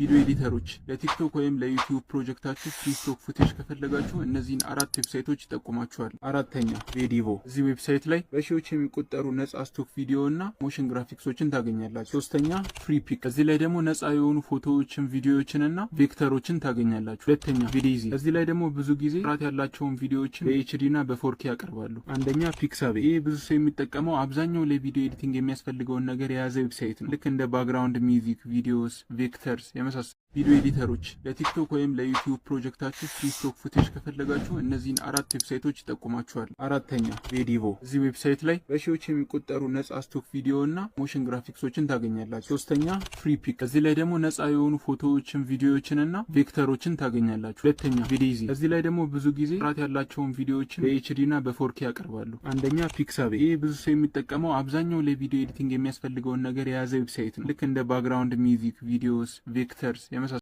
ቪዲዮ editor ኦች፣ ለቲክቶክ ወይም ለዩቲዩብ ፕሮጀክታችሁ free stock footage ከፈለጋችሁ እነዚህን አራት website ኦች ይጠቁማችኋል። አራተኛ Videvo። እዚህ website ላይ በሺዎች የሚቆጠሩ ነጻ stock ቪዲዮ እና motion graphics ኦችን ታገኛላችሁ። ሶስተኛ Freepik። እዚህ ላይ ደግሞ ነጻ የሆኑ ፎቶዎችን፣ ቪዲዮዎችን እና vector ኦችን ታገኛላችሁ። ሁለተኛ Videezy። እዚህ ላይ ደግሞ ብዙ ጊዜ ጥራት ያላቸውን ቪዲዮዎችን በ HD እና በ 4K ያቀርባሉ። አንደኛ Pixabay። ይህ ብዙ ሰው የሚጠቀመው አብዛኛው ለ video editing የሚያስፈልገውን ነገር የያዘ website ነው። ልክ እንደ background music፣ videos፣ vectors የመሳሰሉ። ቪዲዮ editor ኦች፣ ለቲክቶክ ወይም ለዩቲዩብ ፕሮጀክታችሁ free stock footage ከፈለጋችሁ እነዚህን አራት website ኦች ይጠቁማችኋል። አራተኛ Videvo። እዚህ website ላይ በሺዎች የሚቆጠሩ ነጻ stock ቪዲዮ እና motion graphics ኦችን ታገኛላችሁ። ሶስተኛ Freepik። እዚህ ላይ ደግሞ ነጻ የሆኑ ፎቶዎችን፣ ቪዲዮዎችን እና vector ኦችን ታገኛላችሁ። ሁለተኛ Videezy። እዚህ ላይ ደግሞ ብዙ ጊዜ ጥራት ያላቸውን ቪዲዮዎችን በ HD እና በ 4K ያቀርባሉ። አንደኛ Pixabay። ይህ ብዙ ሰው የሚጠቀመው አብዛኛው ለ video editing የሚያስፈልገውን ነገር የያዘ website ነው። ልክ እንደ background music፣ videos፣ vectors የመሳሰሉ።